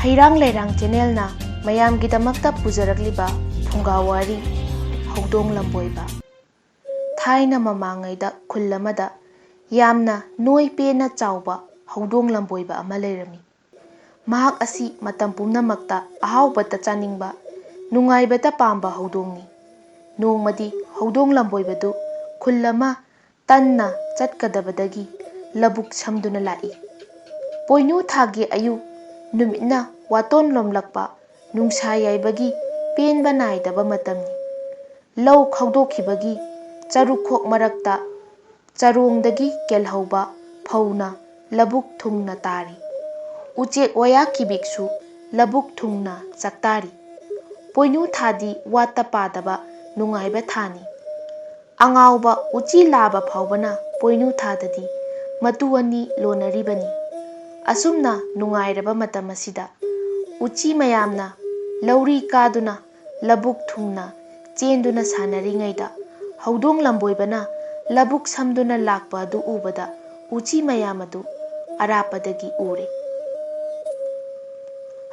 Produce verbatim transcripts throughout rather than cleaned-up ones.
ꯍꯩꯔꯥꯡ ꯂꯩꯔꯥꯡ ꯆꯦꯅꯦꯜꯅ ꯃꯌꯥꯝꯒꯤꯗꯃꯛꯇ ꯄꯨꯖꯔꯛꯂꯤꯕ ꯐꯨꯡꯒꯥ ꯋꯥꯔꯤ, ꯍꯧꯗꯣꯡ ꯂꯝꯕꯣꯏꯕ꯫ ꯊꯥꯏꯅ ꯃꯃꯥꯡꯉꯩꯗ ꯈꯨꯜ ꯑꯃꯗ ꯌꯥꯝꯅ ꯅꯣꯏ ꯄꯦꯅ ꯆꯥꯎꯕ ꯍꯧꯗꯣꯡ ꯂꯝꯕꯣꯏꯕ ꯑꯃ ꯂꯩꯔꯝꯃꯤ꯫ ꯃꯍꯥꯛ ꯑꯁꯤ ꯃꯇꯝ ꯄꯨꯝꯅꯃꯛꯇ ꯑꯍꯥꯎꯕꯇ ꯆꯥꯅꯤꯡꯕ, ꯅꯨꯡꯉꯥꯏꯕꯇ ꯄꯥꯝꯕ ꯍꯧꯗꯣꯡꯅꯤ꯫ ꯅꯣꯡꯃꯗꯤ ꯍꯧꯗꯣꯡ ꯂꯝꯕꯣꯏꯕꯗꯨ ꯈꯨꯜ ꯑꯃ ꯇꯟꯅ ꯆꯠꯀꯗꯕꯗꯒꯤ ꯂꯧꯕꯨꯛ ꯁꯝꯗꯨꯅ ꯂꯥꯛꯏ꯫ ꯄꯣꯏꯅꯨ ꯊꯥꯒꯤ ꯑꯌꯨꯛ, ꯅꯨꯃꯤꯠꯅ ꯋꯥꯇꯣꯟ ꯂꯣꯝꯂꯛꯄ, ꯅꯨꯡꯁꯥ ꯌꯥꯏꯕꯒꯤ ꯄꯦꯟꯕ ꯅꯥꯏꯗꯕ ꯃꯇꯝꯅꯤ꯫ ꯂꯧ ꯈꯥꯎꯗꯣꯛꯈꯤꯕꯒꯤ ꯆꯔꯨꯈꯣꯛ ꯃꯔꯛꯇ ꯆꯔꯣꯡꯗꯒꯤ ꯀꯦꯜꯍꯧꯕ ꯐꯧꯅ ꯂꯧꯕꯨꯛ ꯊꯨꯡꯅ ꯇꯥꯔꯤ꯫ ꯎꯆꯦꯛ ꯋꯥꯌꯥ ꯀꯤꯕꯤꯛꯁꯨ ꯂꯧꯕꯨꯛ ꯊꯨꯡꯅ ꯆꯥꯛꯇꯥꯔꯤ꯫ ꯄꯣꯏꯅꯨ ꯊꯥꯗꯤ ꯋꯥꯠꯇ ꯄꯥꯗꯕ ꯅꯨꯡꯉꯥꯏꯕ ꯊꯥꯅꯤ꯫ ꯑꯉꯥꯎꯕ ꯎꯆꯤ ꯂꯥꯕ ꯐꯥꯎꯕꯅ ꯄꯣꯏꯅꯨ ꯊꯥꯗꯗꯤ ꯃꯇꯨ ꯑꯅꯤ ꯂꯣꯟꯅꯔꯤꯕꯅꯤ꯫ ꯑꯁꯨꯝꯅ ꯅꯨꯡꯉꯥꯏꯔꯕ ꯃꯇꯝ ꯑꯁꯤꯗ ꯎꯆꯤ ꯃꯌꯥꯝꯅ ꯂꯧꯔꯤ ꯀꯥꯗꯨꯅ ꯂꯧꯕꯨꯛ ꯊꯨꯡꯅ ꯆꯦꯟꯗꯨꯅ ꯁꯥꯟꯅꯔꯤꯉꯩꯗ, ꯍꯧꯗꯣꯡ ꯂꯝꯕꯣꯏꯕꯅ ꯂꯧꯕꯨꯛ ꯁꯝꯗꯨꯅ ꯂꯥꯛꯄ ꯑꯗꯨ ꯎꯕꯗ ꯎꯆꯤ ꯃꯌꯥꯝ ꯑꯗꯨ ꯑꯔꯥꯞꯄꯗꯒꯤ ꯎꯔꯦ꯫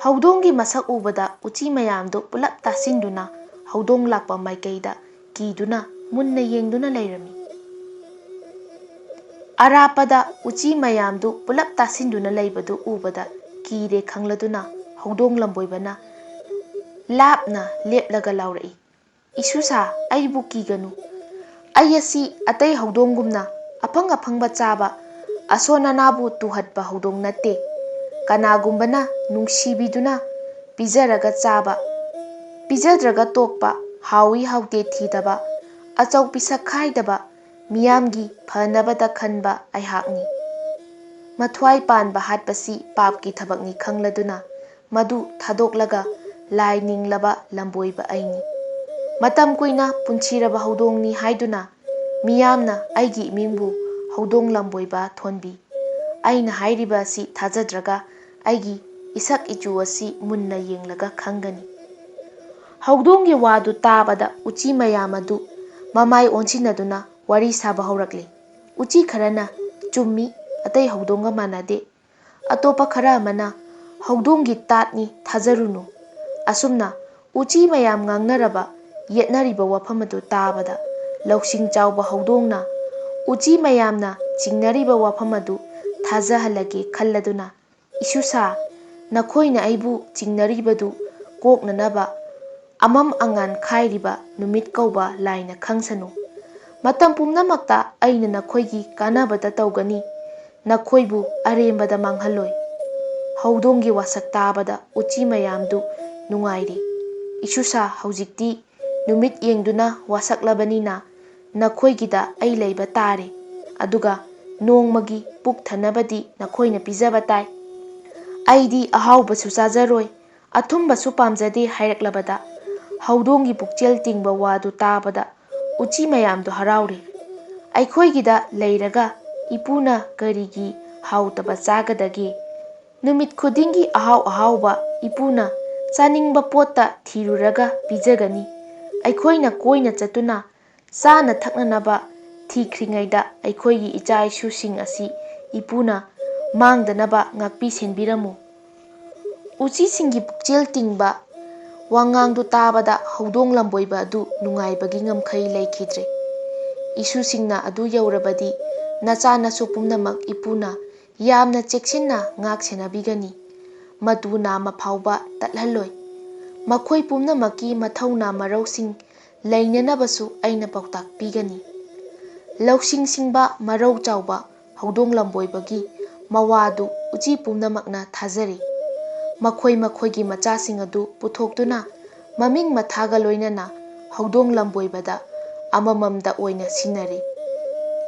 ꯍꯧꯗꯣꯡꯒꯤ ꯃꯁꯛ ꯎꯕꯗ ꯎꯆꯤ ꯃꯌꯥꯝꯗꯨ ꯄꯨꯂꯞ ꯇꯥꯁꯤꯟꯗꯨꯅ ꯍꯧꯗꯣꯡ ꯂꯥꯛꯄ ꯃꯥꯏꯀꯩꯗ ꯀꯤꯗꯨꯅ ꯃꯨꯟꯅ ꯌꯦꯡꯗꯨꯅ ꯂꯩꯔꯝꯃꯤ꯫ ꯑꯔꯥꯞꯄꯗ ꯎꯆꯤ ꯃꯌꯥꯝꯗꯨ ꯄꯨꯂꯞ ꯇꯥꯁꯤꯟꯗꯨꯅ ꯂꯩꯕꯗꯨ ꯎꯕꯗ ꯀꯤꯔꯦ ꯈꯪꯂꯗꯨꯅ ꯍꯧꯗꯣꯡ ꯂꯝꯕꯣꯏꯕꯅ ꯂꯥꯞꯅ ꯂꯦꯞꯂꯒ ꯂꯥꯎꯔꯛꯏ, "ꯏꯁꯨꯁꯥ, ꯑꯩꯕꯨ ꯀꯤꯒꯅꯨ꯫ ꯑꯩ ꯑꯁꯤ ꯑꯇꯩ ꯍꯧꯗꯣꯡꯒꯨꯝꯅ ꯑꯐꯪ ꯑꯐꯪꯕ ꯆꯥꯕ, ꯑꯁꯣꯟ ꯑꯅꯥꯕꯨ ꯇꯨꯍꯠꯄ ꯍꯧꯗꯣꯡ ꯅꯠꯇꯦ꯫ ꯀꯅꯥꯒꯨꯝꯕꯅ ꯅꯨꯡꯁꯤꯕꯤꯗꯨꯅ ꯄꯤꯖꯔꯒ ꯆꯥꯕ, ꯄꯤꯖꯗ꯭ꯔꯒ ꯇꯣꯛꯄ, ꯍꯥꯎꯏ ꯍꯥꯎꯇꯦ ꯊꯤꯗꯕ, ꯑꯆꯧ ꯄꯤꯁꯛ ꯈꯥꯏꯗꯕ, ꯃꯤꯌꯥꯝꯒꯤ ꯐꯅꯕꯇ ꯈꯟꯕ ꯑꯩꯍꯥꯛꯅꯤ꯫ ꯃꯊ꯭ꯋꯥꯏ ꯄꯥꯟꯕ ꯍꯥꯠꯄꯁꯤ ꯄꯥꯞꯀꯤ ꯊꯕꯛꯅꯤ ꯈꯪꯂꯗꯨꯅ ꯃꯗꯨ ꯊꯥꯗꯣꯛꯂꯒ ꯂꯥꯏ ꯅꯤꯡꯂꯕ ꯂꯝꯕꯣꯏꯕ ꯑꯩꯅꯤ꯫ ꯃꯇꯝ ꯀꯨꯏꯅ ꯄꯨꯟꯁꯤꯔꯕ ꯍꯧꯗꯣꯡꯅꯤ ꯍꯥꯏꯗꯨꯅ ꯃꯤꯌꯥꯝꯅ ꯑꯩꯒꯤ ꯏꯃꯤꯡꯕꯨ ꯍꯧꯗꯣꯡ ꯂꯝꯕꯣꯏꯕ ꯊꯣꯟꯕꯤ꯫ ꯑꯩꯅ ꯍꯥꯏꯔꯤꯕ ꯑꯁꯤ ꯊꯥꯖꯗ꯭ꯔꯒ ꯑꯩꯒꯤ ꯏꯁꯛ ꯏꯆꯨ ꯑꯁꯤ ꯃꯨꯟꯅ ꯌꯦꯡꯂꯒ ꯈꯪꯒꯅꯤ꯫" ꯍꯧꯗꯣꯡꯒꯤ ꯋꯥꯗꯨ ꯇꯥꯕꯗ ꯎꯆꯤ ꯃꯌꯥꯝ ꯑꯗꯨ ꯃꯃꯥꯏ ꯑꯣꯟꯁꯤꯟꯅꯗꯨꯅ ꯋꯥꯔꯤ ꯁꯥꯕ ꯍꯧꯔꯛꯂꯤ꯫ ꯎꯆꯤ ꯈꯔꯅ, "ꯆꯨꯝꯃꯤ, ꯑꯇꯩ ꯍꯧꯗꯣꯡꯒ ꯃꯥꯟꯅꯗꯦ꯫" ꯑꯇꯣꯞꯄ ꯈꯔ ꯑꯃꯅ, ꯍꯧꯗꯣꯡꯒꯤ ꯇꯥꯠꯅꯤ, ꯊꯥꯖꯔꯨꯅꯨ꯫ ꯑꯁꯨꯝꯅ ꯎꯆꯤ ꯃꯌꯥꯝ ꯉꯥꯡꯅꯔꯕ, ꯌꯦꯠꯅꯔꯤꯕ ꯋꯥꯐꯝ ꯑꯗꯨ ꯇꯥꯕꯗ, ꯂꯧꯁꯤꯡ ꯆꯥꯎꯕ ꯍꯧꯗꯣꯡꯅ ꯎꯆꯤ ꯃꯌꯥꯝꯅ ꯆꯤꯡꯅꯔꯤꯕ ꯋꯥꯐꯝ ꯑꯗꯨ ꯊꯥꯖꯍꯜꯂꯒꯦ ꯈꯜꯂꯗꯨꯅ, "ꯏꯁꯨꯁꯥ, ꯅꯈꯣꯏꯅ ꯑꯩꯕꯨ ꯆꯤꯡꯅꯔꯤꯕꯗꯨ ꯀꯣꯛꯅꯅꯕ ꯑꯃꯝ ꯑꯉꯥꯟ ꯈꯥꯏꯔꯤꯕ ꯅꯨꯃꯤꯠ ꯀꯧꯕ ꯂꯥꯏꯅ ꯈꯪꯁꯅꯨ꯫ ꯃꯇꯝ ꯄꯨꯝꯅꯃꯛꯇ ꯑꯩꯅ ꯅꯈꯣꯏꯒꯤ ꯀꯥꯟꯅꯕꯇ ꯇꯧꯒꯅꯤ, ꯅꯈꯣꯏꯕꯨ ꯑꯔꯦꯝꯕꯗ ꯃꯥꯡꯍꯜꯂꯣꯏ꯫" ꯍꯧꯗꯣꯡꯒꯤ ꯋꯥꯁꯛ ꯇꯥꯕꯗ ꯎꯆꯤ ꯃꯌꯥꯝꯗꯨ ꯅꯨꯡꯉꯥꯏꯔꯦ꯫ "ꯏꯁꯨꯁꯥ, ꯍꯧꯖꯤꯛꯇꯤ ꯅꯨꯃꯤꯠ ꯌꯦꯡꯗꯨꯅ ꯋꯥꯁꯛꯂꯕꯅꯤꯅ ꯅꯈꯣꯏꯒꯤꯗ ꯑꯩ ꯂꯩꯕ ꯇꯥꯔꯦ, ꯑꯗꯨꯒ ꯅꯣꯡꯃꯒꯤ ꯄꯨꯛ ꯊꯟꯅꯕꯗꯤ ꯅꯈꯣꯏꯅ ꯄꯤꯖꯕ ꯇꯥꯏ꯫ ꯑꯩꯗꯤ ꯑꯍꯥꯎꯕꯁꯨ ꯆꯥꯖꯔꯣꯏ, ꯑꯊꯨꯝꯕꯁꯨ ꯄꯥꯝꯖꯗꯦ" ꯍꯥꯏꯔꯛꯂꯕꯗ, ꯍꯧꯗꯣꯡꯒꯤ ꯄꯨꯛꯆꯦꯜ ꯇꯤꯡꯕ ꯋꯥꯗꯨ ꯇꯥꯕꯗ ꯎꯆꯤ ꯃꯌꯥꯝꯗꯨ ꯍꯔꯥꯎꯔꯦ꯫ "ꯑꯩꯈꯣꯏꯒꯤꯗ ꯂꯩꯔꯒ ꯏꯄꯨꯅ ꯀꯔꯤꯒꯤ ꯍꯥꯎꯇꯕ ꯆꯥꯒꯗꯒꯦ? ꯅꯨꯃꯤꯠ ꯈꯨꯗꯤꯡꯒꯤ ꯑꯍꯥꯎ ꯑꯍꯥꯎꯕ ꯏꯄꯨꯅ ꯆꯥꯅꯤꯡꯕ ꯄꯣꯠꯇ ꯊꯤꯔꯨꯔꯒ ꯄꯤꯖꯒꯅꯤ꯫ ꯑꯩꯈꯣꯏꯅ ꯀꯣꯏꯅ ꯆꯠꯇꯨꯅ ꯆꯥꯅ ꯊꯛꯅꯅꯕ ꯊꯤꯈ꯭ꯔꯤꯉꯩꯗ ꯑꯩꯈꯣꯏꯒꯤ ꯏꯆꯥ ꯏꯁꯨꯁꯤꯡ ꯑꯁꯤ ꯏꯄꯨꯅ ꯃꯥꯡꯗꯅꯕ ꯉꯥꯛꯄꯤ ꯁꯦꯟꯕꯤꯔꯝꯃꯨ꯫" ꯎꯆꯤꯁꯤꯡꯒꯤ ꯄꯨꯛꯆꯦꯜ ꯇꯤꯡꯕ ꯋꯥꯉꯥꯡꯗꯨ ꯇꯥꯕꯗ ꯍꯧꯗꯣꯡ ꯂꯝꯕꯣꯏꯕ ꯑꯗꯨ ꯅꯨꯡꯉꯥꯏꯕꯒꯤ ꯉꯝꯈꯩ ꯂꯩꯈꯤꯗ꯭ꯔꯦ꯫ "ꯏꯁꯨꯁꯤꯡꯅ ꯑꯗꯨ ꯌꯧꯔꯕꯗꯤ ꯅꯆꯥ ꯅꯁꯨ ꯄꯨꯝꯅꯃꯛ ꯏꯄꯨꯅ ꯌꯥꯝꯅ ꯆꯦꯛꯁꯤꯟꯅ ꯉꯥꯛ ꯁꯦꯟꯅꯕꯤꯒꯅꯤ꯫ ꯃꯇꯨ ꯅꯥꯝꯃ ꯐꯥꯎꯕ ꯇꯠꯍꯜꯂꯣꯏ꯫ ꯃꯈꯣꯏ ꯄꯨꯝꯅꯃꯛꯀꯤ ꯃꯊꯧꯅꯥ ꯃꯔꯧꯁꯤꯡ ꯂꯩꯅꯅꯕꯁꯨ ꯑꯩꯅ ꯄꯥꯎꯇꯥꯛ ꯄꯤꯒꯅꯤ꯫" ꯂꯧꯁꯤꯡ ꯁꯤꯡꯕ ꯃꯔꯧ ꯆꯥꯎꯕ ꯍꯧꯗꯣꯡ ꯂꯝꯕꯣꯏꯕꯒꯤ ꯃꯋꯥꯗꯨ ꯎꯆꯤ ꯄꯨꯝꯅꯃꯛꯅ ꯊꯥꯖꯔꯤ꯫ ꯃꯈꯣꯏ ꯃꯈꯣꯏꯒꯤ ꯃꯆꯥꯁꯤꯡ ꯑꯗꯨ ꯄꯨꯊꯣꯛꯇꯨꯅ ꯃꯃꯤꯡ ꯃꯊꯥꯒ ꯂꯣꯏꯅꯅ ꯍꯧꯗꯣꯡ ꯂꯝꯕꯣꯏꯕꯗ ꯑꯃꯃꯝꯗ ꯑꯣꯏꯅ ꯁꯤꯟꯅꯔꯦ꯫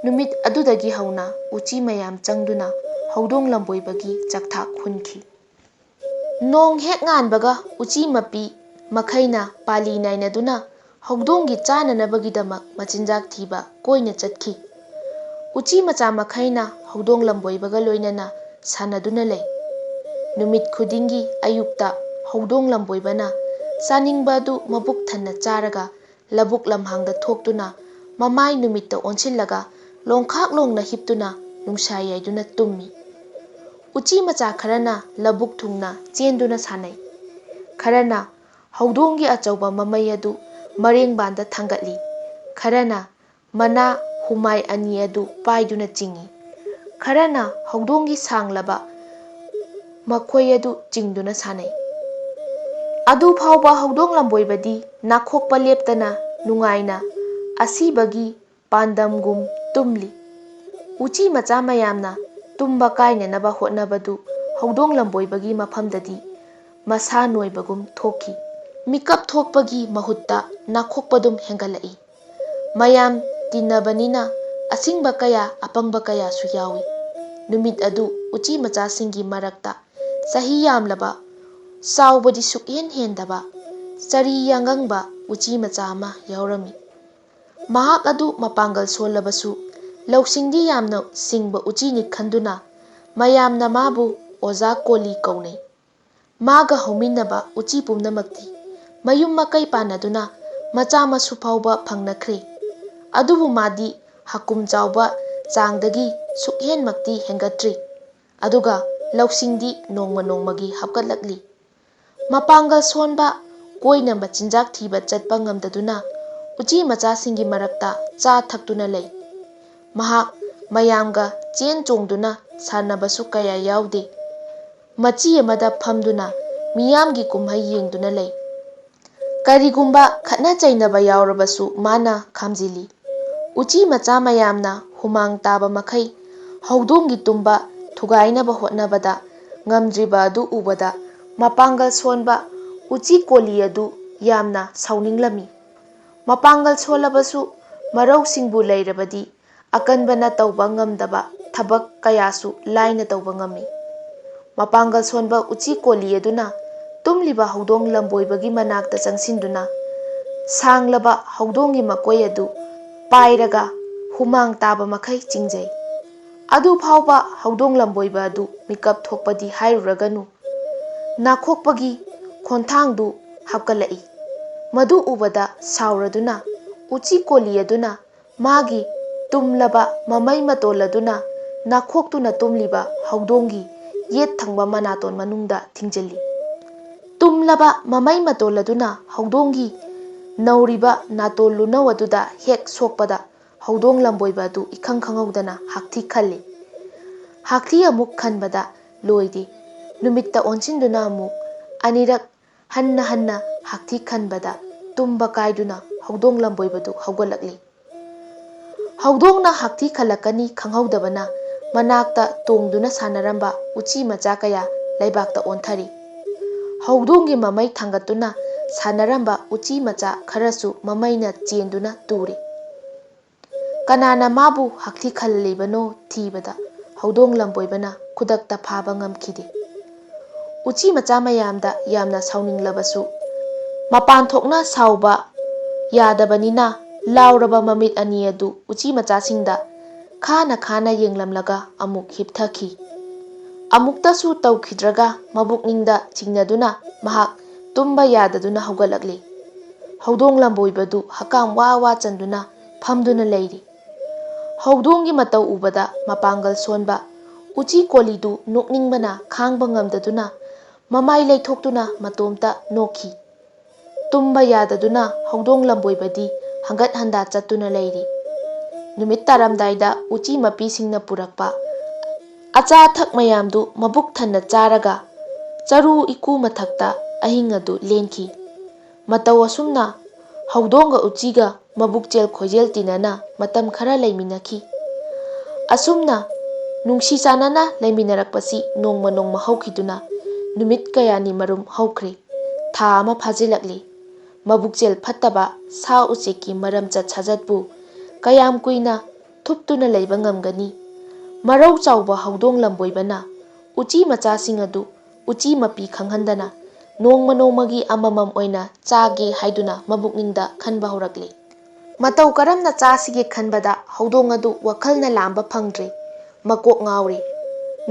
ꯅꯨꯃꯤꯠ ꯑꯗꯨꯗꯒꯤ ꯍꯧꯅ ꯎꯆꯤ ꯃꯌꯥꯝ ꯆꯪꯗꯨꯅ ꯍꯧꯗꯣꯡ ꯂꯝꯕꯣꯏꯕꯒꯤ ꯆꯥꯛꯊꯥꯛ ꯍꯨꯟꯈꯤ꯫ ꯅꯣꯡ ꯍꯦꯛ ꯉꯥꯟꯕꯒ ꯎꯆꯤ ꯃꯄꯤ ꯃꯈꯩꯅ ꯄꯥꯂꯤ ꯅꯥꯏꯅꯗꯨꯅ ꯍꯧꯗꯣꯡꯒꯤ ꯆꯥꯅꯅꯕꯒꯤꯗꯃꯛ ꯃꯆꯤꯟꯖꯥꯛ ꯊꯤꯕ ꯀꯣꯏꯅ ꯆꯠꯈꯤ꯫ ꯎꯆꯤ ꯃꯆꯥ ꯃꯈꯩꯅ ꯍꯧꯗꯣꯡ ꯂꯝꯕꯣꯏꯕꯒ ꯂꯣꯏꯅꯅ ꯁꯥꯟꯅꯗꯨꯅ ꯂꯩ꯫ ꯅꯨꯃꯤꯠ ꯈꯨꯗꯤꯡꯒꯤ ꯑꯌꯨꯛꯇ ꯍꯧꯗꯣꯡ ꯂꯝꯕꯣꯏꯕꯅ ꯆꯥꯅꯤꯡꯕ ꯑꯗꯨ ꯃꯕꯨꯛ ꯊꯟꯅ ꯆꯥꯔꯒ ꯂꯧꯕꯨꯛ ꯂꯝꯍꯥꯡꯗ ꯊꯣꯛꯇꯨꯅ ꯃꯃꯥꯏ ꯅꯨꯃꯤꯠꯇ ꯑꯣꯟꯁꯤꯜꯂꯒ ꯂꯣꯡꯈꯥꯛ ꯂꯣꯡꯅ ꯍꯤꯞꯇꯨꯅ ꯅꯨꯡꯁꯥ ꯌꯥꯏꯗꯨꯅ ꯇꯨꯝꯃꯤ꯫ ꯎꯆꯤ ꯃꯆꯥ ꯈꯔꯅ ꯂꯧꯕꯨꯛ ꯊꯨꯡꯅ ꯆꯦꯟꯗꯨꯅ ꯁꯥꯟꯅꯩ꯫ ꯈꯔꯅ ꯍꯧꯗꯣꯡꯒꯤ ꯑꯆꯧꯕ ꯃꯃꯩ ꯑꯗꯨ ꯃꯔꯦꯡꯕꯥꯟꯗ ꯊꯥꯡꯒꯠꯂꯤ꯫ ꯈꯔꯅ ꯃꯅꯥ ꯍꯨꯃꯥꯏ ꯑꯅꯤ ꯑꯗꯨ ꯄꯥꯏꯗꯨꯅ ꯆꯤꯡꯏ꯫ ꯈꯔꯅ ꯍꯧꯗꯣꯡꯒꯤ ꯁꯥꯡꯂꯕ ꯃꯈꯣꯏ ꯑꯗꯨ ꯆꯤꯡꯗꯨꯅ ꯁꯥꯟꯅꯩ꯫ ꯑꯗꯨ ꯐꯥꯎꯕ ꯍꯧꯗꯣꯡ ꯂꯝꯕꯣꯏꯕꯗꯤ ꯅꯥꯈꯣꯛꯄ ꯂꯦꯞꯇꯅ ꯅꯨꯡꯉꯥꯏꯅ ꯑꯁꯤꯕꯒꯤ ꯄꯥꯟꯗꯝꯒꯨꯝ ꯇꯨꯝꯂꯤ꯫ ꯎꯆꯤ ꯃꯆꯥ ꯃꯌꯥꯝꯅ ꯇꯨꯝꯕ ꯀꯥꯏꯅꯅꯕ ꯍꯣꯠꯅꯕꯗꯨ ꯍꯧꯗꯣꯡ ꯂꯝꯕꯣꯏꯕꯒꯤ ꯃꯐꯝꯗꯗꯤ ꯃꯁꯥ ꯅꯣꯏꯕꯒꯨꯝ ꯊꯣꯛꯈꯤ꯫ ꯃꯤꯀꯞ ꯊꯣꯛꯄꯒꯤ ꯃꯍꯨꯠꯇ ꯅꯥꯈꯣꯛꯄꯗꯨꯝ ꯍꯦꯟꯒꯠꯂꯛꯏ꯫ ꯃꯌꯥꯝ ꯇꯤꯟꯅꯕꯅꯤꯅ ꯑꯁꯤꯡꯕ ꯀꯌꯥ, ꯑꯄꯪꯕ ꯀꯌꯥꯁꯨ ꯌꯥꯎꯏ꯫ ꯅꯨꯃꯤꯠ ꯑꯗꯨ ꯎꯆꯤ ꯃꯆꯥꯁꯤꯡꯒꯤ ꯃꯔꯛꯇ ꯆꯍꯤ ꯌꯥꯝꯂꯕ, ꯆꯥꯎꯕꯗꯤ ꯁꯨꯛꯍꯦꯟ ꯍꯦꯟꯗꯕ, ꯆꯔꯤ ꯌꯥꯉꯪꯕ ꯎꯆꯤ ꯃꯆꯥ ꯑꯃ ꯌꯥꯎꯔꯝꯃꯤ꯫ ꯃꯍꯥꯛ ꯑꯗꯨ ꯃꯄꯥꯡꯒꯜ ꯁꯣꯜꯂꯕꯁꯨ ꯂꯧꯁꯤꯡꯗꯤ ꯌꯥꯝꯅ ꯁꯤꯡꯕ ꯎꯆꯤꯅꯤ ꯈꯟꯗꯨꯅ ꯃꯌꯥꯝꯅ ꯃꯥꯕꯨ ꯑꯣꯖꯥ ꯀꯣꯂꯤ ꯀꯧꯅꯩ꯫ ꯃꯥꯒ ꯍꯧꯃꯤꯟꯅꯕ ꯎꯆꯤ ꯄꯨꯝꯅꯃꯛꯇꯤ ꯃꯌꯨꯝ ꯃꯀꯩ ꯄꯥꯟꯅꯗꯨꯅ ꯃꯆꯥ ꯃꯁꯨ ꯐꯥꯎꯕ ꯐꯪꯅꯈ꯭ꯔꯦ꯫ ꯑꯗꯨꯕꯨ ꯃꯥꯗꯤ ꯍꯀꯨꯝ ꯆꯥꯎꯕ ꯆꯥꯡꯗꯒꯤ ꯁꯨꯛꯍꯦꯟꯃꯛꯇꯤ ꯍꯦꯟꯒꯠꯇ꯭ꯔꯤ꯫ ꯑꯗꯨꯒ ꯂꯧꯁꯤꯡꯗꯤ ꯅꯣꯡꯃ ꯅꯣꯡꯃꯒꯤ ꯍꯥꯞꯀꯠꯂꯛꯂꯤ꯫ ꯃꯄꯥꯡꯒꯜ ꯁꯣꯟꯕ, ꯀꯣꯏꯅ ꯃꯆꯤꯟꯖꯥꯛ ꯊꯤꯕ ꯆꯠꯄ ꯉꯝꯗꯗꯨꯅ ꯎꯆꯤ ꯃꯆꯥꯁꯤꯡꯒꯤ ꯃꯔꯛꯇ ꯆꯥ ꯊꯛꯇꯨꯅ ꯂꯩ꯫ ꯃꯍꯥꯛ ꯃꯌꯥꯝꯒ ꯆꯦꯟ ꯆꯣꯡꯗꯨꯅ ꯁꯥꯟꯅꯕꯁꯨ ꯀꯌꯥ ꯌꯥꯎꯗꯦ꯫ ꯃꯆꯤ ꯑꯃꯗ ꯐꯝꯗꯨꯅ ꯃꯤꯌꯥꯝꯒꯤ ꯀꯨꯝꯍꯩ ꯌꯦꯡꯗꯨꯅ ꯂꯩ꯫ ꯀꯔꯤꯒꯨꯝꯕ ꯈꯠꯅ ꯆꯩꯅꯕ ꯌꯥꯎꯔꯕꯁꯨ ꯃꯥꯅ ꯈꯥꯝꯖꯤꯜꯂꯤ꯫ ꯎꯆꯤ ꯃꯆꯥ ꯃꯌꯥꯝꯅ ꯍꯨꯃꯥꯡ ꯇꯥꯕ ꯃꯈꯩ ꯍꯧꯗꯣꯡꯒꯤ ꯇꯨꯝꯕ ꯊꯨꯒꯥꯏꯅꯕ ꯍꯣꯠꯅꯕꯗ ꯉꯝꯗ꯭ꯔꯤꯕ ꯑꯗꯨ ꯎꯕꯗ ꯃꯄꯥꯡꯒꯜ ꯁꯣꯟꯕ ꯎꯆꯤ ꯀꯣꯂꯤ ꯑꯗꯨ ꯌꯥꯝꯅ ꯁꯥꯎꯅꯤꯡꯂꯝꯃꯤ꯫ ꯃꯄꯥꯡꯒꯜ ꯁꯣꯜꯂꯕꯁꯨ ꯃꯔꯧꯁꯤꯡꯕꯨ ꯂꯩꯔꯕꯗꯤ ꯑꯀꯟꯕꯅ ꯇꯧꯕ ꯉꯝꯗꯕ ꯊꯕꯛ ꯀꯌꯥꯁꯨ ꯂꯥꯏꯅ ꯇꯧꯕ ꯉꯝꯃꯤ꯫ ꯃꯄꯥꯡꯒꯜ ꯁꯣꯟꯕ ꯎꯆꯤ ꯀꯣꯂꯤ ꯑꯗꯨꯅ ꯇꯨꯝꯂꯤꯕ ꯍꯧꯗꯣꯡ ꯂꯝꯕꯣꯏꯕꯒꯤ ꯃꯅꯥꯛꯇ ꯆꯪꯁꯤꯟꯗꯨꯅ ꯁꯥꯡꯂꯕ ꯍꯧꯗꯣꯡꯒꯤ ꯃꯀꯣꯏ ꯑꯗꯨ ꯄꯥꯏꯔꯒ ꯍꯨꯃꯥꯡ ꯇꯥꯕ ꯃꯈꯩ ꯆꯤꯡꯖꯩ꯫ ꯑꯗꯨ ꯐꯥꯎꯕ ꯍꯧꯗꯣꯡ ꯂꯝꯕꯣꯏꯕ ꯑꯗꯨ ꯃꯤꯀꯞ ꯊꯣꯛꯄꯗꯤ ꯍꯥꯏꯔꯨꯔꯒꯅꯨ, ꯅꯥꯈꯣꯛꯄꯒꯤ ꯈꯣꯟꯊꯥꯡꯗꯨ ꯍꯥꯞꯀꯠꯂꯛꯏ꯫ ꯃꯗꯨ ꯎꯕꯗ ꯁꯥꯎꯔꯗꯨꯅ ꯎꯆꯤ ꯀꯣꯂꯤ ꯑꯗꯨꯅ ꯃꯥꯒꯤ ꯇꯨꯝꯂꯕ ꯃꯃꯩ ꯃꯇꯣꯜ ꯑꯗꯨꯅ ꯅꯥꯈꯣꯛꯇꯨꯅ ꯇꯨꯝꯂꯤꯕ ꯍꯧꯗꯣꯡꯒꯤ ꯌꯦꯠ ꯊꯪꯕ ꯃꯅꯥꯇꯣꯟ ꯃꯅꯨꯡꯗ ꯊꯤꯡꯖꯤꯜꯂꯤ꯫ ꯇꯨꯝꯂꯕ ꯃꯃꯩ ꯃꯇꯣꯜ ꯑꯗꯨꯅ ꯍꯧꯗꯣꯡꯒꯤ ꯅꯧꯔꯤꯕ ꯅꯥꯇꯣꯟ ꯂꯨꯅꯧ ꯑꯗꯨꯗ ꯍꯦꯛ ꯁꯣꯛꯄꯗ ꯍꯧꯗꯣꯡ ꯂꯝꯕꯣꯏꯕ ꯑꯗꯨ ꯏꯈꯪ ꯈꯪꯍꯧꯗꯅ ꯍꯥꯛꯊꯤ ꯈꯜꯂꯤ꯫ ꯍꯥꯛꯊꯤ ꯑꯃꯨꯛ ꯈꯟꯕꯗ ꯂꯣꯏꯗꯦ꯫ ꯅꯨꯃꯤꯠꯇ ꯑꯣꯟꯁꯤꯟꯗꯨꯅ ꯑꯃꯨꯛ ꯑꯅꯤꯔꯛ ꯍꯟꯅ ꯍꯟꯅ ꯍꯥꯛꯊꯤ ꯈꯟꯕꯗ ꯇꯨꯝꯕ ꯀꯥꯏꯗꯨꯅ ꯍꯧꯗꯣꯡ ꯂꯝꯕꯣꯏꯕꯗꯨ ꯍꯧꯒꯠꯂꯛꯂꯤ꯫ ꯍꯧꯗꯣꯡꯅ ꯍꯥꯛꯊꯤ ꯈꯜꯂꯛꯀꯅꯤ ꯈꯪꯍꯧꯗꯕꯅ ꯃꯅꯥꯛꯇ ꯇꯣꯡꯗꯨꯅ ꯁꯥꯟꯅꯔꯝꯕ ꯎꯆꯤ ꯃꯆꯥ ꯀꯌꯥ ꯂꯩꯕꯥꯛꯇ ꯑꯣꯟꯊꯔꯤ꯫ ꯍꯧꯗꯣꯡꯒꯤ ꯃꯃꯩ ꯊꯥꯡꯒꯠꯇꯨꯅ ꯁꯥꯟꯅꯔꯝꯕ ꯎꯆꯤ ꯃꯆꯥ ꯈꯔꯁꯨ ꯃꯃꯩꯅ ꯆꯦꯟꯗꯨꯅ ꯇꯨꯔꯤ꯫ ꯀꯅꯥꯅ ꯃꯥꯕꯨ ꯍꯥꯛꯊꯤ ꯈꯜꯂꯤꯕꯅꯣ ꯊꯤꯕꯗ ꯍꯧꯗꯣꯡ ꯂꯝꯕꯣꯏꯕꯅ ꯈꯨꯗꯛꯇ ꯐꯥꯕ ꯉꯝꯈꯤꯗꯦ꯫ ꯎꯆꯤ ꯃꯆꯥ ꯃꯌꯥꯝꯗ ꯌꯥꯝꯅ ꯁꯥꯎꯅꯤꯡꯂꯕꯁꯨ, ꯃꯄꯥꯟ ꯊꯣꯛꯅ ꯁꯥꯎꯕ ꯌꯥꯗꯕꯅꯤꯅ ꯂꯥꯎꯔꯕ ꯃꯃꯤꯠ ꯑꯅꯤ ꯑꯗꯨ ꯎꯆꯤ ꯃꯆꯥꯁꯤꯡꯗ ꯈꯥꯅ ꯈꯥꯅ ꯌꯦꯡꯂꯝꯂꯒ ꯑꯃꯨꯛ ꯍꯤꯞꯊꯈꯤ꯫ ꯑꯃꯨꯛꯇꯁꯨ ꯇꯧꯈꯤꯗ꯭ꯔꯒ ꯃꯕꯨꯛꯅꯤꯡꯗ ꯆꯤꯡꯅꯗꯨꯅ ꯃꯍꯥꯛ ꯇꯨꯝꯕ ꯌꯥꯗꯗꯨꯅ ꯍꯧꯒꯠꯂꯛꯂꯤ꯫ ꯍꯧꯗꯣꯡ ꯂꯝꯕꯣꯏꯕꯗꯨ ꯍꯀꯥꯝ ꯋꯥ ꯋꯥ ꯆꯟꯗꯨꯅ ꯐꯝꯗꯨꯅ ꯂꯩꯔꯤ꯫ ꯍꯧꯗꯣꯡꯒꯤ ꯃꯇꯧ ꯎꯕꯗ ꯃꯄꯥꯡꯒꯜ ꯁꯣꯟꯕ ꯎꯆꯤ ꯀꯣꯂꯤꯗꯨ ꯅꯣꯛꯅꯤꯡꯕꯅ ꯈꯥꯡꯕ ꯉꯝꯗꯗꯨꯅ ꯃꯃꯥꯏ ꯂꯩꯊꯣꯛꯇꯨꯅ ꯃꯇꯣꯝꯇ ꯅꯣꯛꯈꯤ꯫ ꯇꯨꯝꯕ ꯌꯥꯗꯗꯨꯅ ꯍꯧꯗꯣꯡ ꯂꯝꯕꯣꯏꯕꯗꯤ ꯍꯪꯒꯠ ꯍꯟꯗꯥ ꯆꯠꯇꯨꯅ ꯂꯩꯔꯤ꯫ ꯅꯨꯃꯤꯠ ꯇꯥꯔꯝꯗꯥꯏꯗ ꯎꯆꯤ ꯃꯄꯤꯁꯤꯡꯅ ꯄꯨꯔꯛꯄ ꯑꯆꯥ ꯑꯊꯛ ꯃꯌꯥꯝꯗꯨ ꯃꯕꯨꯛ ꯊꯟꯅ ꯆꯥꯔꯒ ꯆꯔꯨ ꯏꯀꯨ ꯃꯊꯛꯇ ꯑꯍꯤꯡ ꯑꯗꯨ ꯂꯦꯟꯈꯤ꯫ ꯃꯇꯧ ꯑꯁꯨꯝꯅ ꯍꯧꯗꯣꯡꯒ ꯎꯆꯤꯒ ꯃꯕꯨꯛꯆꯦꯜ ꯈꯣꯏꯖꯦꯜ ꯇꯤꯟꯅꯅ ꯃꯇꯝ ꯈꯔ ꯂꯩꯃꯤꯟꯅꯈꯤ꯫ ꯑꯁꯨꯝꯅ ꯅꯨꯡꯁꯤ ꯆꯥꯟꯅꯅ ꯂꯩꯃꯤꯟꯅꯔꯛꯄꯁꯤ ꯅꯣꯡꯃ ꯅꯣꯡꯃ ꯍꯧꯈꯤꯗꯨꯅ ꯅꯨꯃꯤꯠ ꯀꯌꯥꯅꯤ ꯃꯔꯨꯝ ꯍꯧꯈ꯭ꯔꯦ꯫ ꯊꯥ ꯑꯃ ꯐꯥꯖꯤꯜꯂꯛꯂꯤ꯫ ꯃꯕꯨꯛꯆꯦꯜ ꯐꯠꯇꯕ ꯁꯥ ꯎꯆꯦꯛꯀꯤ ꯃꯔꯝꯆꯠ ꯁꯥꯖꯠꯄꯨ ꯀꯌꯥꯝ ꯀꯨꯏꯅ ꯊꯨꯞꯇꯨꯅ ꯂꯩꯕ ꯉꯝꯒꯅꯤ? ꯃꯔꯧ ꯆꯥꯎꯕ ꯍꯧꯗꯣꯡ ꯂꯝꯕꯣꯏꯕꯅ ꯎꯆꯤ ꯃꯆꯥꯁꯤꯡ ꯑꯗꯨ ꯎꯆꯤ ꯃꯄꯤ ꯈꯪꯍꯟꯗꯅ ꯅꯣꯡꯃ ꯅꯣꯡꯃꯒꯤ ꯑꯃꯃꯝ ꯑꯣꯏꯅ ꯆꯥꯒꯦ ꯍꯥꯏꯗꯨꯅ ꯃꯕꯨꯛꯅꯤꯡꯗ ꯈꯟꯕ ꯍꯧꯔꯛꯂꯤ꯫ ꯃꯇꯧ ꯀꯔꯝꯅ ꯆꯥꯁꯤꯒꯦ ꯈꯟꯕꯗ ꯍꯧꯗꯣꯡ ꯑꯗꯨ ꯋꯥꯈꯜꯅ ꯂꯥꯝꯕ ꯐꯪꯗ꯭ꯔꯦ꯫ ꯃꯀꯣꯛ ꯉꯥꯎꯔꯦ꯫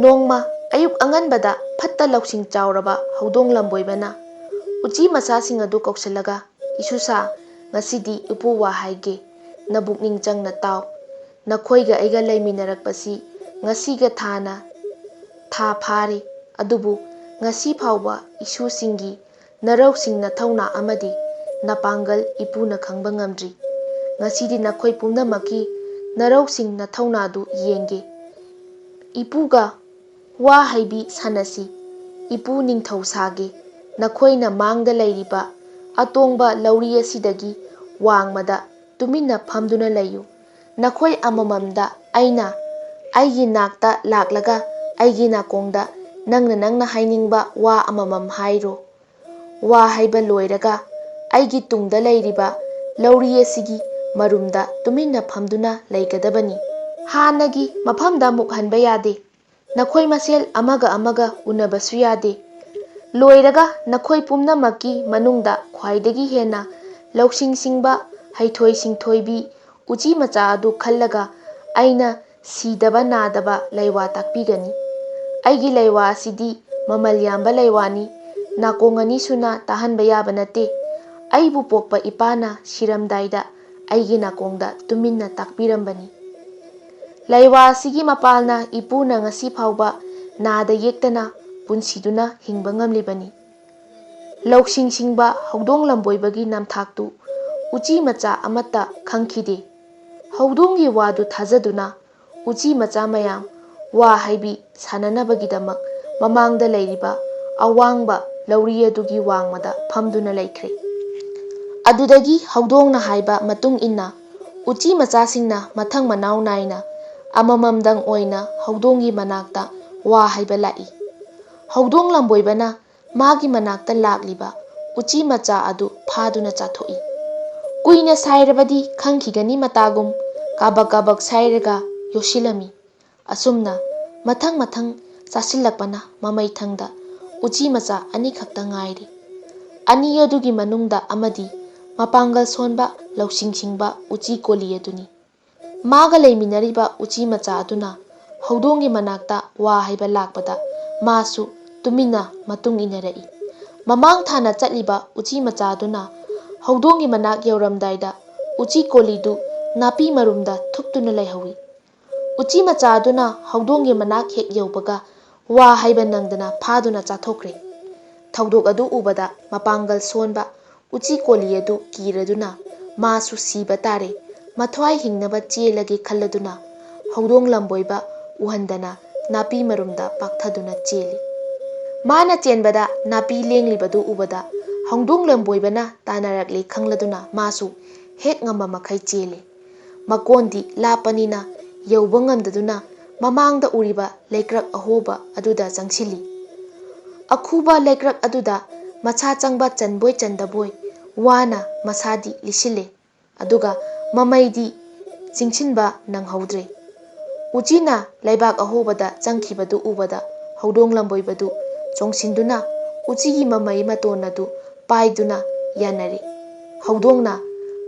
ꯅꯣꯡꯃ ꯑꯌꯨꯛ ꯑꯉꯟꯕꯗ ꯐꯠꯇ ꯂꯧꯁꯤꯡ ꯆꯥꯎꯔꯕ ꯍꯧꯗꯣꯡ ꯂꯝꯕꯣꯏꯕꯅ ꯎꯆꯤ ꯃꯆꯥꯁꯤꯡ ꯑꯗꯨ ꯀꯧꯁꯤꯜꯂꯒ, "ꯏꯁꯨꯁꯥ, ꯉꯁꯤꯗꯤ ꯏꯄꯨ ꯋꯥ ꯍꯥꯏꯒꯦ꯫ ꯅꯕꯨꯛꯅꯤꯡ ꯆꯪꯅ ꯇꯥꯎ꯫ ꯅꯈꯣꯏꯒ ꯑꯩꯒ ꯂꯩꯃꯤꯟꯅꯔꯛꯄꯁꯤ ꯉꯁꯤꯒ ꯊꯥꯅ ꯊꯥ ꯐꯥꯔꯦ, ꯑꯗꯨꯕꯨ ꯉꯁꯤ ꯐꯥꯎꯕ ꯏꯁꯨꯁꯤꯡꯒꯤ ꯅꯔꯧꯁꯤꯡ ꯅꯊꯧꯅꯥ ꯑꯃꯗꯤ ꯅꯄꯥꯡꯒꯜ ꯏꯄꯨꯅ ꯈꯪꯕ ꯉꯝꯗ꯭ꯔꯤ꯫ ꯉꯁꯤꯗꯤ ꯅꯈꯣꯏ ꯄꯨꯝꯅꯃꯛꯀꯤ ꯅꯔꯧꯁꯤꯡ ꯅꯊꯧꯅꯥꯗꯨ ꯌꯦꯡꯒꯦ꯫ ꯏꯄꯨꯒ ꯋꯥ ꯍꯩꯕꯤ ꯁꯥꯟꯅꯁꯤ꯫ ꯏꯄꯨ ꯅꯤꯡꯊꯧ ꯁꯥꯒꯦ꯫ ꯅꯈꯣꯏꯅ ꯃꯥꯡꯗ ꯂꯩꯔꯤꯕ ꯑꯇꯣꯡꯕ ꯂꯧꯔꯤ ꯑꯁꯤꯗꯒꯤ ꯋꯥꯡꯃꯗ ꯇꯨꯃꯤꯟꯅ ꯐꯝꯗꯨꯅ ꯂꯩꯌꯨ꯫ ꯅꯈꯣꯏ ꯑꯃꯃꯝꯗ ꯑꯩꯅ ꯑꯩꯒꯤ ꯅꯥꯛꯇ ꯂꯥꯛꯂꯒ ꯑꯩꯒꯤ ꯅꯥꯀꯣꯡꯗ ꯅꯪꯅ ꯅꯪꯅ ꯍꯥꯏꯅꯤꯡꯕ ꯋꯥ ꯑꯃꯃꯝ ꯍꯥꯏꯔꯣ꯫ ꯋꯥ ꯍꯥꯏꯕ ꯂꯣꯏꯔꯒ ꯑꯩꯒꯤ ꯇꯨꯡꯗ ꯂꯩꯔꯤꯕ ꯂꯧꯔꯤ ꯑꯁꯤꯒꯤ ꯃꯔꯨꯝꯗ ꯇꯨꯃꯤꯟꯅ ꯐꯝꯗꯨꯅ ꯂꯩꯒꯗꯕꯅꯤ꯫ ꯍꯥꯟꯅꯒꯤ ꯃꯐꯝꯗ ꯑꯃꯨꯛ ꯍꯟꯕ ꯌꯥꯗꯦ꯫ ꯅꯈꯣꯏ ꯃꯁꯦꯜ ꯑꯃꯒ ꯑꯃꯒ ꯎꯅꯕꯁꯨ ꯌꯥꯗꯦ꯫ ꯂꯣꯏꯔꯒ ꯅꯈꯣꯏ ꯄꯨꯝꯅꯃꯛꯀꯤ ꯃꯅꯨꯡꯗ ꯈ꯭ꯋꯥꯏꯗꯒꯤ ꯍꯦꯟꯅ ꯂꯧꯁꯤꯡ ꯁꯤꯡꯕ, ꯍꯩꯊꯣꯏ ꯁꯤꯡꯊꯣꯏꯕꯤ ꯎꯆꯤ ꯃꯆꯥ ꯑꯗꯨ ꯈꯜꯂꯒ ꯑꯩꯅ ꯁꯤꯗꯕ ꯅꯥꯗꯕ ꯂꯩꯋꯥ ꯇꯥꯛꯄꯤꯒꯅꯤ꯫ ꯑꯩꯒꯤ ꯂꯩꯋꯥ ꯑꯁꯤꯗꯤ ꯃꯃꯜ ꯌꯥꯝꯕ ꯂꯩꯋꯥꯅꯤ꯫ ꯅꯥꯀꯣꯡ ꯑꯅꯤ ꯁꯨꯅ ꯇꯥꯍꯟꯕ ꯌꯥꯕ ꯅꯠꯇꯦ꯫ ꯑꯩꯕꯨ ꯄꯣꯛꯄ ꯏꯄꯥꯅ ꯁꯤꯔꯝꯗꯥꯏꯗ ꯑꯩꯒꯤ ꯅꯥꯀꯣꯡꯗ ꯇꯨꯃꯤꯟꯅ ꯇꯥꯛꯄꯤꯔꯝꯕꯅꯤ꯫ ꯂꯩꯋꯥ ꯑꯁꯤꯒꯤ ꯃꯄꯥꯜꯅ ꯏꯄꯨꯅ ꯉꯁꯤ ꯐꯥꯎꯕ ꯅꯥꯗ ꯌꯦꯛꯇꯅ ꯄꯨꯟꯁꯤꯗꯨꯅ ꯍꯤꯡꯕ ꯉꯝꯂꯤꯕꯅꯤ꯫ ꯂꯧꯁꯤꯡ ꯁꯤꯡꯕ ꯍꯧꯗꯣꯡ ꯂꯝꯕꯣꯏꯕꯒꯤ ꯅꯝꯊꯥꯛꯇꯨ ꯎꯆꯤ ꯃꯆꯥ ꯑꯃꯠꯇ ꯈꯪꯈꯤꯗꯦ꯫ ꯍꯧꯗꯣꯡꯒꯤ ꯋꯥꯗꯨ ꯊꯥꯖꯗꯨꯅ ꯎꯆꯤ ꯃꯆꯥ ꯃꯌꯥꯝ ꯋꯥ ꯍꯥꯏꯕꯤ ꯁꯥꯟꯅꯅꯕꯒꯤꯗꯃꯛ ꯃꯃꯥꯡꯗ ꯂꯩꯔꯤꯕ ꯑꯋꯥꯡꯕ ꯂꯧꯔꯤ ꯑꯗꯨꯒꯤ ꯋꯥꯡꯃꯗ ꯐꯝꯗꯨꯅ ꯂꯩꯈ꯭ꯔꯦ꯫ ꯑꯗꯨꯗꯒꯤ ꯍꯧꯗꯣꯡꯅ ꯍꯥꯏꯕ ꯃꯇꯨꯡ ꯏꯟꯅ ꯎꯆꯤ ꯃꯆꯥꯁꯤꯡꯅ ꯃꯊꯪ ꯃꯅꯥꯎ ꯅꯥꯏꯅ ꯑꯃꯃꯝꯗꯪ ꯑꯣꯏꯅ ꯍꯧꯗꯣꯡꯒꯤ ꯃꯅꯥꯛꯇ ꯋꯥ ꯍꯥꯏꯕ ꯂꯥꯛꯏ꯫ ꯍꯧꯗꯣꯡ ꯂꯝꯕꯣꯏꯕꯅ ꯃꯥꯒꯤ ꯃꯅꯥꯛꯇ ꯂꯥꯛꯂꯤꯕ ꯎꯆꯤ ꯃꯆꯥ ꯑꯗꯨ ꯐꯥꯗꯨꯅ ꯆꯥꯊꯣꯛꯏ꯫ ꯀꯨꯏꯅ ꯁꯥꯏꯔꯕꯗꯤ ꯈꯪꯈꯤꯒꯅꯤ ꯃꯇꯥꯒꯨꯝ ꯀꯥꯕꯛ ꯀꯥꯕꯛ ꯁꯥꯏꯔꯒ ꯌꯣꯠꯁꯤꯜꯂꯝꯃꯤ꯫ ꯑꯁꯨꯝꯅ ꯃꯊꯪ ꯃꯊꯪ ꯆꯥꯁꯤꯜꯂꯛꯄꯅ ꯃꯃꯩꯊꯪꯗ ꯎꯆꯤ ꯃꯆꯥ ꯑꯅꯤꯈꯛꯇ ꯉꯥꯏꯔꯤ꯫ ꯑꯅꯤ ꯑꯗꯨꯒꯤ ꯃꯅꯨꯡꯗ ꯑꯃꯗꯤ ꯃꯄꯥꯡꯒꯜ ꯁꯣꯟꯕ ꯂꯧꯁꯤꯡ ꯁꯤꯡꯕ ꯎꯆꯤ ꯀꯣꯂꯤ ꯑꯗꯨꯅꯤ꯫ ꯃꯥꯒ ꯂꯩꯃꯤꯟꯅꯔꯤꯕ ꯎꯆꯤ ꯃꯆꯥ ꯑꯗꯨꯅ ꯍꯧꯗꯣꯡꯒꯤ ꯃꯅꯥꯛꯇ ꯋꯥ ꯍꯥꯏꯕ ꯂꯥꯛꯄꯗ ꯃꯥꯁꯨ ꯇꯨꯃꯤꯟꯅ ꯃꯇꯨꯡ ꯏꯟꯅꯔꯛꯏ꯫ ꯃꯃꯥꯡ ꯊꯥꯅ ꯆꯠꯂꯤꯕ ꯎꯆꯤ ꯃꯆꯥ ꯑꯗꯨꯅ ꯍꯧꯗꯣꯡꯒꯤ ꯃꯅꯥꯛ ꯌꯧꯔꯝꯗꯥꯏꯗ ꯎꯆꯤ ꯀꯣꯂꯤꯗꯨ ꯅꯥꯄꯤ ꯃꯔꯨꯝꯗ ꯊꯨꯞꯇꯨꯅ ꯂꯩꯍꯧꯏ꯫ ꯎꯆꯤ ꯃꯆꯥ ꯑꯗꯨꯅ ꯍꯧꯗꯣꯡꯒꯤ ꯃꯅꯥꯛ ꯍꯦꯛ ꯌꯧꯕꯒ ꯋꯥ ꯍꯥꯏꯕ ꯅꯪꯗꯅ ꯐꯥꯗꯨꯅ ꯆꯥꯊꯣꯛꯈ꯭ꯔꯦ꯫ ꯊꯧꯗꯣꯛ ꯑꯗꯨ ꯎꯕꯗ ꯃꯄꯥꯡꯒꯜ ꯁꯣꯟꯕ ꯎꯆꯤ ꯀꯣꯂꯤ ꯑꯗꯨ ꯀꯤꯔꯗꯨꯅ ꯃꯥꯁꯨ ꯁꯤꯕ ꯇꯥꯔꯦ, ꯃꯊ꯭ꯋꯥꯏ ꯍꯤꯡꯅꯕ ꯆꯦꯜꯂꯒꯦ ꯈꯜꯂꯗꯨꯅ ꯍꯧꯗꯣꯡ ꯂꯝꯕꯣꯏꯕ ꯎꯍꯟꯗꯅ ꯅꯥꯄꯤ ꯃꯔꯨꯝꯗ ꯄꯥꯛꯊꯗꯨꯅ ꯆꯦꯜꯂꯤ꯫ ꯃꯥꯅ ꯆꯦꯟꯕꯗ ꯅꯥꯄꯤ ꯂꯦꯡꯂꯤꯕꯗꯨ ꯎꯕꯗ ꯍꯧꯗꯣꯡ ꯂꯝꯕꯣꯏꯕꯅ ꯇꯥꯟꯅꯔꯛꯂꯦ ꯈꯪꯂꯗꯨꯅ ꯃꯥꯁꯨ ꯍꯦꯛ ꯉꯝꯕ ꯃꯈꯩ ꯆꯦꯜꯂꯤ꯫ ꯃꯀꯣꯟꯗꯤ ꯂꯥꯞꯄꯅꯤꯅ ꯌꯧꯕ ꯉꯝꯗꯗꯨꯅ ꯃꯃꯥꯡꯗ ꯎꯔꯤꯕ ꯂꯩꯀ꯭ꯔꯛ ꯑꯍꯣꯕ ꯑꯗꯨꯗ ꯆꯪꯁꯤꯜꯂꯤ꯫ ꯑꯈꯨꯕ ꯂꯩꯀ꯭ꯔꯛ ꯑꯗꯨꯗ ꯃꯁꯥ ꯆꯪꯕ ꯆꯟꯕꯣꯏ ꯆꯟꯗꯕꯣꯏ ꯋꯥꯅ ꯃꯁꯥꯗꯤ ꯂꯤꯁꯤꯜꯂꯦ꯫ ꯑꯗꯨꯒ ꯃꯃꯩꯗꯤ ꯆꯤꯡꯁꯤꯟꯕ ꯅꯪꯍꯧꯗ꯭ꯔꯦ꯫ ꯎꯆꯤꯅ ꯂꯩꯕꯥꯛ ꯑꯍꯣꯕꯗ ꯆꯪꯈꯤꯕꯗꯨ ꯎꯕꯗ ꯍꯧꯗꯣꯡ ꯂꯝꯕꯣꯏꯕꯗꯨ ꯆꯣꯡꯁꯤꯟꯗꯨꯅ ꯎꯆꯤꯒꯤ ꯃꯃꯩ ꯃꯇꯣꯟ ꯑꯗꯨ ꯄꯥꯏꯗꯨꯅ ꯌꯥꯅꯔꯤ꯫ ꯍꯧꯗꯣꯡꯅ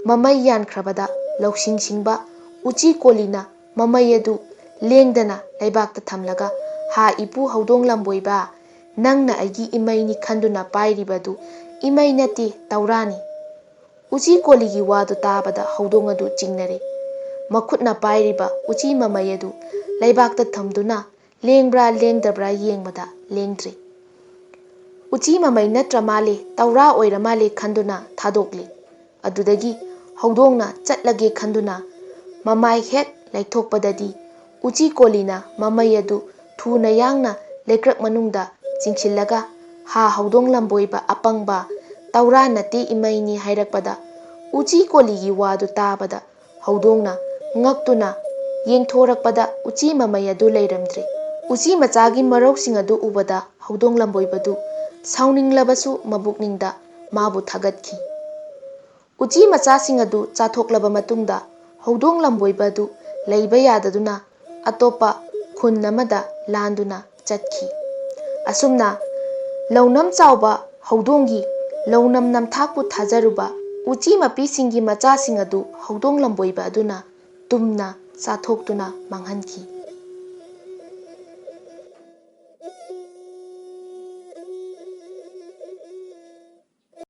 ꯃꯃꯩ ꯌꯥꯟꯈ꯭ꯔꯕꯗ ꯂꯧꯁꯤꯡ ꯁꯤꯡꯕ ꯎꯆꯤ ꯀꯣꯂꯤꯅ ꯃꯃꯩ ꯑꯗꯨ ꯂꯦꯡꯗꯅ ꯂꯩꯕꯥꯛꯇ ꯊꯝꯂꯒ, "ꯍꯥ ꯏꯄꯨ ꯍꯧꯗꯣꯡ ꯂꯝꯕꯣꯏꯕ, ꯅꯪꯅ ꯑꯩꯒꯤ ꯏꯃꯩꯅꯤ ꯈꯟꯗꯨꯅ ꯄꯥꯏꯔꯤꯕꯗꯨ ꯏꯃꯩ ꯅꯠꯇꯦ, ꯇꯧꯔꯥꯅꯤ"꯫ ꯎꯆꯤ ꯀꯣꯂꯤꯒꯤ ꯋꯥꯗꯨ ꯇꯥꯕꯗ ꯍꯧꯗꯣꯡ ꯑꯗꯨ ꯆꯤꯡꯅꯔꯦ꯫ ꯃꯈꯨꯠꯅ ꯄꯥꯏꯔꯤꯕ ꯎꯆꯤ ꯃꯃꯩ ꯑꯗꯨ ꯂꯩꯕꯥꯛꯇ ꯊꯝꯗꯨꯅ ꯂꯦꯡꯕ꯭ꯔꯥ ꯂꯦꯡꯗꯕ꯭ꯔꯥ ꯌꯦꯡꯕꯗ ꯂꯦꯡꯗ꯭ꯔꯦ꯫ "ꯎꯆꯤ ꯃꯃꯩ ꯅꯠꯇ꯭ꯔ ꯃꯥꯜꯂꯦ, ꯇꯧꯔꯥ ꯑꯣꯏꯔ ꯃꯥꯜꯂꯦ" ꯈꯟꯗꯨꯅ ꯊꯥꯗꯣꯛꯂꯦ꯫ ꯑꯗꯨꯗꯒꯤ ꯍꯧꯗꯣꯡꯅ ꯆꯠꯂꯒꯦ ꯈꯟꯗꯨꯅ ꯃꯃꯥꯏ ꯍꯦꯛ ꯂꯩꯊꯣꯛꯄꯗꯗꯤ ꯎꯆꯤ ꯀꯣꯂꯤꯅ ꯃꯃꯩ ꯑꯗꯨ ꯊꯨꯅ ꯌꯥꯡꯅ ꯂꯩꯀ꯭ꯔꯛ ꯃꯅꯨꯡꯗ ꯆꯤꯡꯁꯤꯜꯂꯒ, "ꯍꯥ ꯍꯧꯗꯣꯡ ꯂꯝꯕꯣꯏꯕ ꯑꯄꯪꯕ, ꯇꯧꯔꯥ ꯅꯠꯇꯦ ꯏꯃꯩꯅꯤ" ꯍꯥꯏꯔꯛꯄꯗ, ꯎꯆꯤ ꯀꯣꯂꯤꯒꯤ ꯋꯥꯗꯨ ꯇꯥꯕꯗ ꯍꯧꯗꯣꯡꯅ ꯉꯛꯇꯨꯅ ꯌꯦꯡꯊꯣꯔꯛꯄꯗ ꯎꯆꯤ ꯃꯃꯩ ꯑꯗꯨ ꯂꯩꯔꯝꯗ꯭ꯔꯦ꯫ ꯎꯆꯤ ꯃꯆꯥꯒꯤ ꯃꯔꯧꯁꯤꯡ ꯑꯗꯨ ꯎꯕꯗ ꯍꯧꯗꯣꯡ ꯂꯝꯕꯣꯏꯕꯗꯨ ꯁꯥꯎꯅꯤꯡꯂꯕꯁꯨ ꯃꯕꯨꯛꯅꯤꯡꯗ ꯃꯥꯕꯨ ꯊꯥꯒꯠꯈꯤ꯫ ꯎꯆꯤ ꯃꯆꯥꯁꯤꯡ ꯑꯗꯨ ꯆꯥꯊꯣꯛꯂꯕ ꯃꯇꯨꯡꯗ ꯍꯧꯗꯣꯡ ꯂꯝꯕꯣꯏꯕ ꯑꯗꯨ ꯂꯩꯕ ꯌꯥꯗꯗꯨꯅ ꯑꯇꯣꯞꯄ ꯈꯨꯟ ꯑꯃꯗ ꯂꯥꯟꯗꯨꯅ ꯆꯠꯈꯤ꯫ ꯑꯁꯨꯝꯅ ꯂꯧꯅꯝ ꯆꯥꯎꯕ ꯍꯧꯗꯣꯡꯒꯤ ꯂꯧꯅꯝ ꯅꯝꯊꯥꯛꯄꯨ ꯊꯥꯖꯔꯨꯕ ꯎꯆꯤ ꯃꯄꯤꯁꯤꯡꯒꯤ ꯃꯆꯥꯁꯤꯡ ꯑꯗꯨ ꯍꯧꯗꯣꯡ ꯂꯝꯕꯣꯏꯕ ꯑꯗꯨꯅ ꯇꯨꯝꯅ ꯆꯥꯊꯣꯛꯇꯨꯅ ꯃꯥꯡꯍꯟꯈꯤ꯫